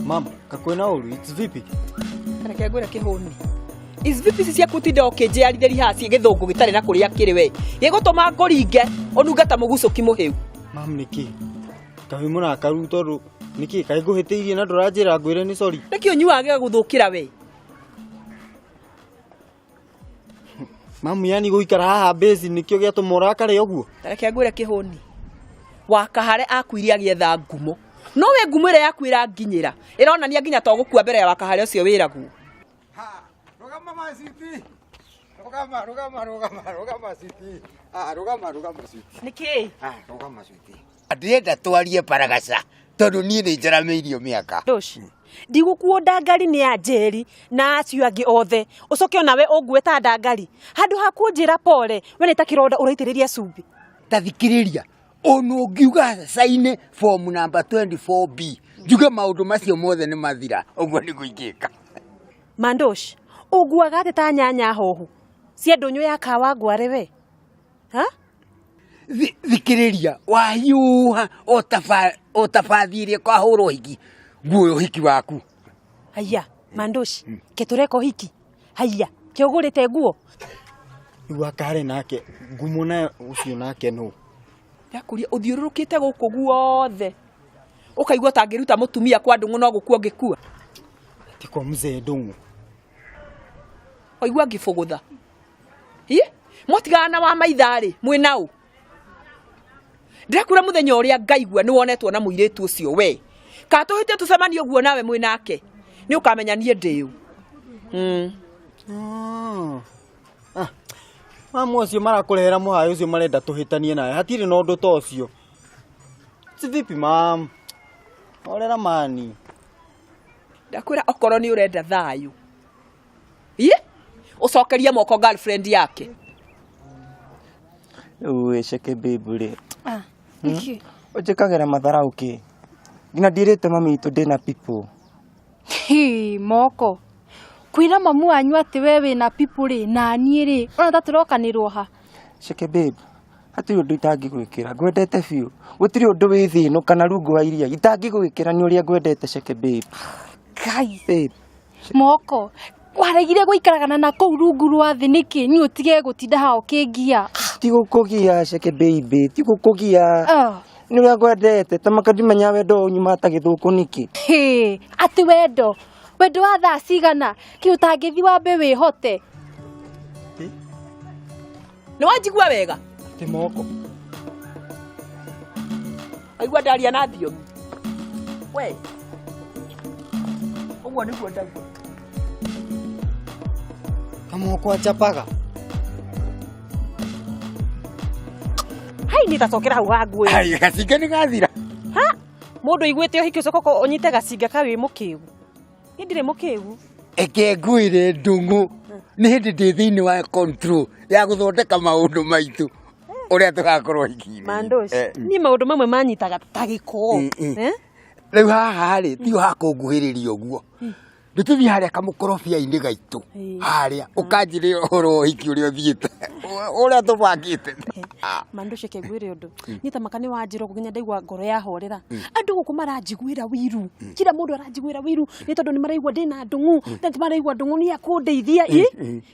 Mam, kakwĩna ũru, it's vipi? Reke ngwĩre kĩhũni. Ici vipi ici ciaku tinda ũkĩnjĩarithĩria haha ciĩ gĩthũngũ gĩtarĩ na kũrĩa kĩrĩ we. Gĩgũtũma ngũringe ũnunge ta mũgucũki mũhĩu. Mam, nĩkĩ? Kaĩ wĩ mũrakaru tondũ nĩkĩ? Kaĩ ngũhĩtĩirie na ndũranjĩra ngwĩre nĩ sorry? Nĩkĩ ũnyuaga gĩgagũthũkĩra we? Mamu yani gũikara haha base nĩkĩo gĩatũma ũrakare ũguo? Reke ngwĩre kĩhũni. Wakahare akuire agĩetha ngumo. No we ngumo ĩrĩa yaku ĩranginyĩra ĩronania nginya to gũkua mbere ya wakahare ũcio wĩragwo. Rũgama ma citi. Rũgama, rũgama, rũgama, rũgama citi. Ah, rũgama, rũgama citi. Nĩkĩ? Ah, rũgama citi. Ndĩrenda twarie paragaca tondũ niĩ nĩ njaramĩirio mĩaka. Ndoci. Ndigũkuo ndangari nĩ ya Njeri na acio angĩ othe. Ũcoke onawe ũngue ta ndangari. Handũ ha kũnjĩra pole, we nĩ ta kĩronda ũraitĩrĩria cumbĩ. Ta thikĩrĩria, ona ũngiuga caine form number 24B, njuge maũndũ macio mothe nĩ mathira, ũguo nĩguo ingĩka. Mandosh, ũnguaga atĩ ta nyanya hohu cia ndũnyũ ya Kawangware we? Ha? Thikĩrĩria, wahiũha o ta bathi ĩrĩa ĩkahũra ũhiki, nguoya ũhiki waku. Haiya, Mandosh, ke tũreka ũhiki? Haiya, ke ũgũrĩte nguo? Rĩu akare nake ngumo na ũcio nake nũ? Ndakũria ũthiũrũrũkĩte gũkũ guothe ũkaigua ta ngĩruta mũtumia kwa ndũng'ũ no gũkua ngĩkua. Ti kwa mzee Ndũng'ũ. Waigua ngĩbũgũtha. Hi? Mwatigana na wa maitha-rĩ, mwĩ na ũ? Ndĩrakwĩra mũthenya ũrĩa ngaigua nĩ wonetwo na mũirĩtu ũcio we. Kana tũhĩtie tũcemanie ũguo nawe mwĩ nake, nĩ ũkamenya niĩ ndĩ ũ. Ah. Mamu acio marakũrehera mũhayo ũcio marenda tũhĩtanie nawe. Hatirĩ na ũndũ ta ũcio. Si vipi mam? Horera mani. Ndakwĩra okorwo nĩ ũrenda thayũ. Ĩ? Ũcokerie moko girlfriend yake. Rĩu ĩ ceke babe rĩ. Ah, nĩkĩ? Ũnjĩkagĩra matharau kĩ? Nginya ndirĩte mami witũ ndĩna people. Hi, moko. Kwĩra mamu wanyu atĩ we wĩna people rĩ, na niĩ rĩ, ũrona ta tũrokanĩrwo ha? Ceke babe, hatirĩ ũndũ itangĩgwĩkĩra, ngwendete biũ. Gũtirĩ ũndũ wĩ thĩ ĩno kana rungu wa iria itangĩgwĩkĩra nĩ ũrĩa ngwendete Ceke babe. Ngai. Babe. Moko. Waregire gũikaragana na kũu rungu rwa thĩ nĩkĩ? Niĩ ũtige gũtinda haha ũkĩngia. Ti gũkũgia Ceke baby, ti gũkũgia. Ah. Nĩ ũrĩa ngwendete, ta maka ndimenya wendo ũnyuma ta gĩthũkũ nĩkĩ. Hĩ, atĩ wendo. Wendo wa thaa cigana? Kĩ ũtangĩthiĩ wambe wĩhote? Nĩ wanjigua wega? Ti moko. Aigua ndaria na thiomi. We. Ũguo nĩguo ndaigua. Kamoko achapaga. Hai nĩ tacokera hau ha nguo. Ai, gacinga nĩ gathira. Ha? Mũndũ aiguĩte ũhiki ũcoka ũnyite gacinga ka wĩ mũkĩgu. Niĩ ndirĩ mũkĩgu. Eke ngwĩre ndũng'ũ nĩ hĩndĩ ndĩ thĩinĩ wa control ya gũthondeka maũndũ maitũ ũrĩa tũgakorwo hikinĩ. Mandoci. Niĩ maũndũ mamwe manyitaga ta gĩko. Eh? Rĩu haha rĩ ti hakũnguhĩrĩria ũguo. Nĩtũthiĩ harĩa kamũkorobia-inĩ gaitũ harĩa ũkanjĩre ũhoro wa ũhiki ũrĩa ũthiĩte ũrĩa tũbangĩte. Mandoci reke ngwĩre ũndũ. Niĩ ta maka nĩ wanjĩra ũguo nginya ndaigua ngoro yahorera. Andũ gũkũ maranjiguĩra wiru. Kila mũndũ aranjiguĩra wiru nĩ tondũ nĩ maraigua ndĩna ndũng'ũ. Na nĩ maraigua ndũng'ũ nĩ akũndeithia. Ĩ?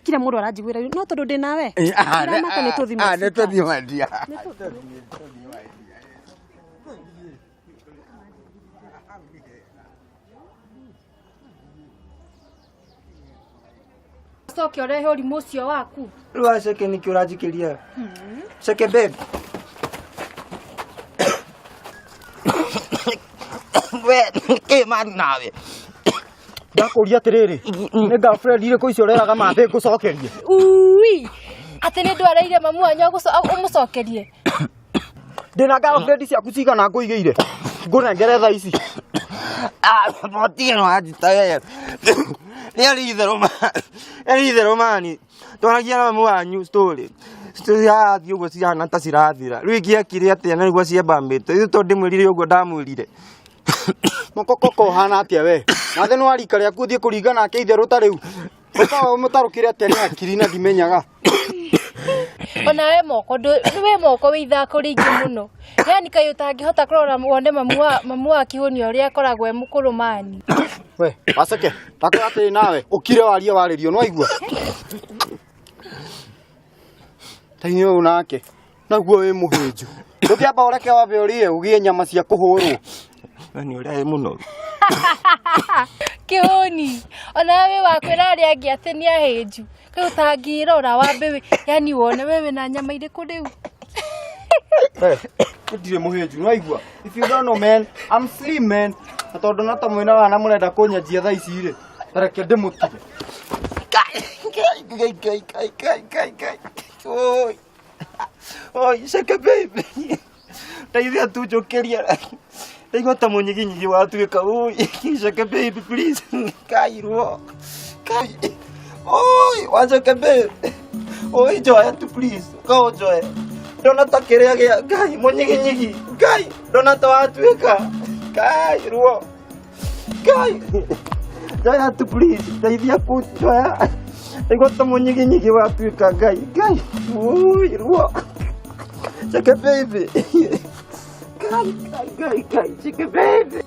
Kila mũndũ aranjiguĩra wiru. No tondũ ndĩ nawe. Ndiramaka nĩ tũthiĩ Nĩ tũthiĩ mandia. Coke ũrehe ũrimũ ũcio waku. Rĩu wa ceke nĩkĩ ũranjikĩria? Ceke babe. We, kĩ mani nawe? Ndakũria atĩrĩrĩ, nĩ girlfriend irĩkũ icio ũreraga mathĩ ngũcokerie? Ui! Atĩ nĩ ndwareire mamu wanyu ũmũcokerie. Ndĩna girlfriend ciaku cigana ngũigĩire? Ngũnengere thaa ici. Ah, botige no anjita we. Rĩarĩ itherũ ma. Rĩarĩ itherũ mani. Twaragia na mamu wanyu story. Story yarathiĩ ũguo cihana ta cirathira. Rĩu ingĩekire atĩa na nĩguo ciembambĩte. Rĩu tondũ ndĩmwĩrire ũguo ndamwĩrire. Mũkokoko ũhana atĩa we? Nathe nĩ wa rika rĩaku ũthiĩ kũringa nake itherũ ta rĩu. Ũkawa ũmũtarũkĩre atĩa nĩ hakiri na ndimenyaga. Ona we moko nĩ we moko wĩ ithako rĩingĩ mũno. Yani kaĩ ũtangĩhota kũrora wone mamu wa kĩhũni ũrĩa akoragwo e mũkũrũ mani. We, waceke, ndakwĩra atĩrĩ nawe, ũkire warie warĩrio, nĩwaigua? Tainĩ ũyũ nake, naguo wĩ mũhĩnju. Ndũkĩamba ũreke wambe ũrĩe ũgĩe nyama cia kũhũrwo. Nani ũrĩa ĩ mũnoru. Kĩhũni ona we wĩ wa kwĩra arĩa angĩ atĩ nĩ ahĩnju. Kaĩ ũtangĩrora wambe yani wone we wĩna nyama irĩkũ rĩu. We, ndirĩ mũhĩnju, nĩwaigua? If you don't know man, I'm slim man. Na tondũ na ta mwĩna wana mũrenda kũnyanjia thaa ici rĩ, ta reke ndĩmũtige. Kai, kai, kai, kai, kai, kai, kai. Oi. Oi, shake baby. Ndeithia tu njũkĩrie. Ndaigua ta mũnyiginyigi watuĩka. Oi, shake baby please. Kai ruo. Kai. Oi, wanjoke baby. Oi, njoya tu please. Ũka ũnjoe. Ndona ta kĩrĩa gĩa Ngai mũnyiginyigi. Ngai, ndona ta watuĩka. Kai ruo. Ngai. Njoya tu please. Ndeithia kũnjoya. Ndaigua ta mũnyiginyigi watuĩka Ngai. Ngai. Oi, ruo. Shake baby. Ngai, Ngai, Ngai, Ngai. Shake baby.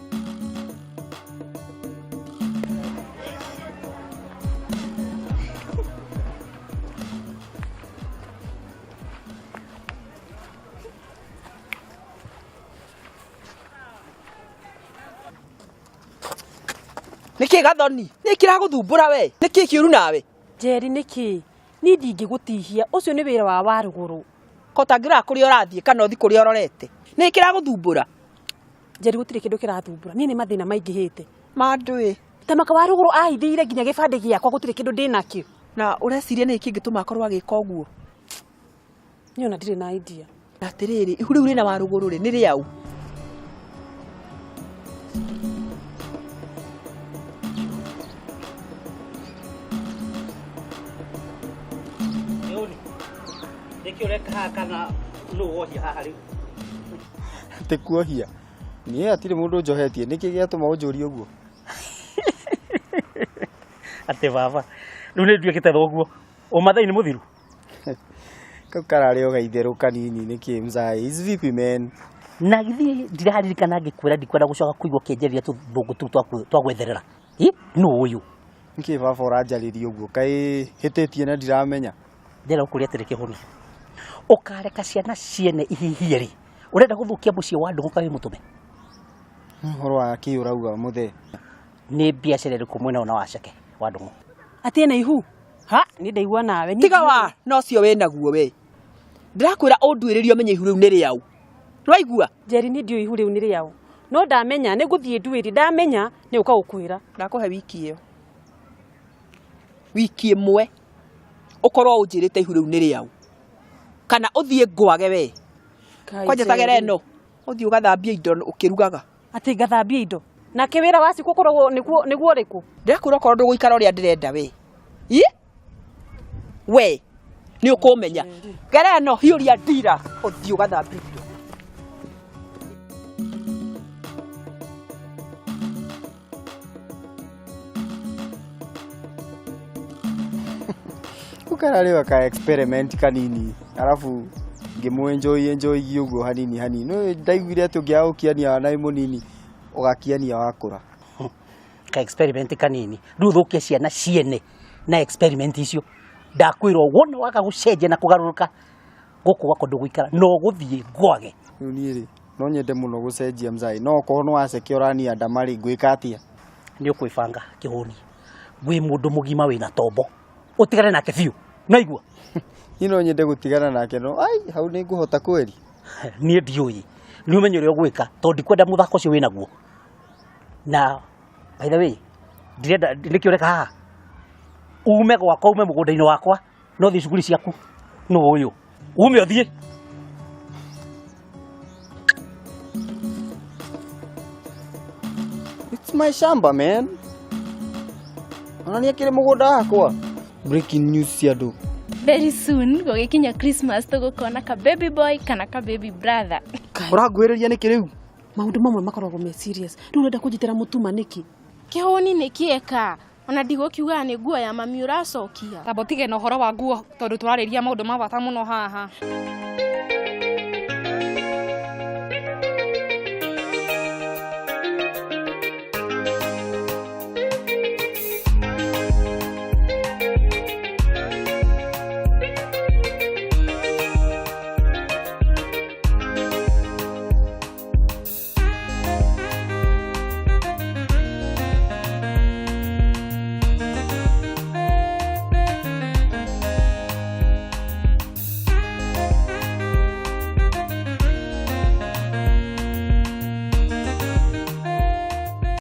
Nĩkĩ gathoni? Nĩ kĩragũthumbũra we? Nĩkĩ kĩũru nawe? Njeri nĩkĩ? Niĩ ndingĩgũtihia, ũcio nĩ wĩra wa warũgũrũ. Ko ũtangĩrora kũrĩa ũrathiĩ kana ũthiĩ kũrĩa ũrorete. Nĩ kĩragũthumbũra? Njeri gũtirĩ kĩndũ kĩrathumbũra, niĩ nĩ mathĩna maingĩhĩte. Mandũĩ. Ta maka warũgũrũ ahithĩire nginya gĩbandĩ gĩakwa gũtirĩ kĩndũ ndĩnakĩo. Na ũreciria nĩ kĩngĩtũma akorwo agĩka ũguo? Niĩ ona ndirĩ na idea. Na atĩrĩrĩ, ihu rĩu rĩna warũgũrũ rĩ, nĩ rĩaũ? Yoni, nĩkĩ ũreka haha kana nũ wohia haha rĩu? Atĩ kuohia. Niĩ hatirĩ mũndũ njohetie, nĩkĩ gĩatũma ũnjũrie ũguo? Atĩ baba, rĩu nĩ nduĩkĩte thoguo. Ũmathai nĩ mũthiru. Kau kararĩ o gaitherũ kanini nĩkĩ mzai? Is vipi man? Na githĩ ndiraririkana ngĩkwĩra ndikwenda gũcoka kũigua ũkĩnjarĩria tũthũngũ tũu twa gwetherera. Ĩ, nũ ũyũ? Nĩkĩ baba ũranjarĩria ũguo? Kaĩ hĩtĩtie na ndiramenya? Ndĩrenda gũkũria atĩrĩ kĩhũni. Ũkareka ciana ciene ihihie rĩ, ũrenda gũthũkia mũciĩ wa ndũng'ũ kaĩ wĩ mũtũme? Nĩ ũhoro wa kĩ ũrauga mũthee? Nĩ biacara ĩrĩkũ mwĩnayo na waceke wa ndũng'ũ? Atĩ ena ihu? Ha, niĩ ndaigua nawe. Niĩ Tiga wa, na ũcio wĩnaguo we. Ndĩrakwĩra ũnduĩrĩrie ũmenye ihu rĩu nĩ rĩaũ. Nĩwaigua? Njeri niĩ ndiũĩ ihu rĩu nĩ rĩaũ. No ndamenya nĩ ngũthiĩ nduĩrie, ndamenya nĩ ũka gũkwĩra. Ndakũhe wiki ĩyo. Wiki ĩmwe ũkorwo ũnjĩrĩte ihu rĩu nĩ rĩaũ. Kana ũthiĩ ngwage we. Kwanja ta gera ĩno, ũthiĩ ũgathambie indo ũkĩrugaga. Atĩ ngathambie indo? Nake wĩra wa cikũ ũkoragwo nĩguo ũrĩkũ? Ndĩrakwĩra okorwo ndũgũikara ũrĩa ndĩrenda we. Ĩ? We, nĩ ũkũmenya. Gera ĩno, hiũria ndira, ũthiĩ ũgathambie indo. Ũkararĩ o ka experiment kanini, arabu ngĩmũ enjoy enjoy ũguo hanini hanini. No ndaiguire atĩ ũngĩaga gũkiania wana wĩ mũnini, ũgakiania wakũra. Ka experiment kanini. Rĩu ũthũkie ciana ciene na experiment icio. Ndakwĩra wona waga gũcenjia na kũgarũrũka gũkũ gwakwa ndũgũikara no gũthiĩ ngwage. Rĩu niĩ rĩ, no nyende mũno gũcenjia mzai, no okorwo nĩ waceke ũraniandama rĩ, ngwĩka atĩa? Nĩ ũkwĩbanga kĩhũni. Wĩ mũndũ mũgima wĩna tombo. Ũtigane nake biũ. Nĩwaigua? Niĩ no nyende gũtigana nake no ai hau nĩ ngũhota kweri. Niĩ ndiũĩ. Nĩ ũmenye ũrĩa ũgwĩka tondũ ndikwenda mũthako ũcio wĩnaguo. Na by the way, ndirenda nĩkĩ ũreka haha? Ume gwakwa, ume mũgũnda-inĩ wakwa, no thiĩ cukuru ciaku. Nũ ũyũ? Ume ũthiĩ. It's my shamba man. Ona nĩ akĩrĩ mũgũnda wakwa. Breaking news cia andũ. Very soon gũgĩkinya Christmas tũgũkona ka baby boy kana ka baby brother. Ũranguhĩrĩria nĩkĩ rĩu? Maũndũ mamwe makoragwo me serious. Rĩu ũrenda kũnjĩtĩra mũtuma nĩkĩ? Kĩhũni nĩ kĩeka. Ona ndigũkiugaga nĩ nguo ya mami ũracokia. Tamba ũtige na ũhoro wa nguo tondũ tũrarĩria maũndũ ma bata mũno haha.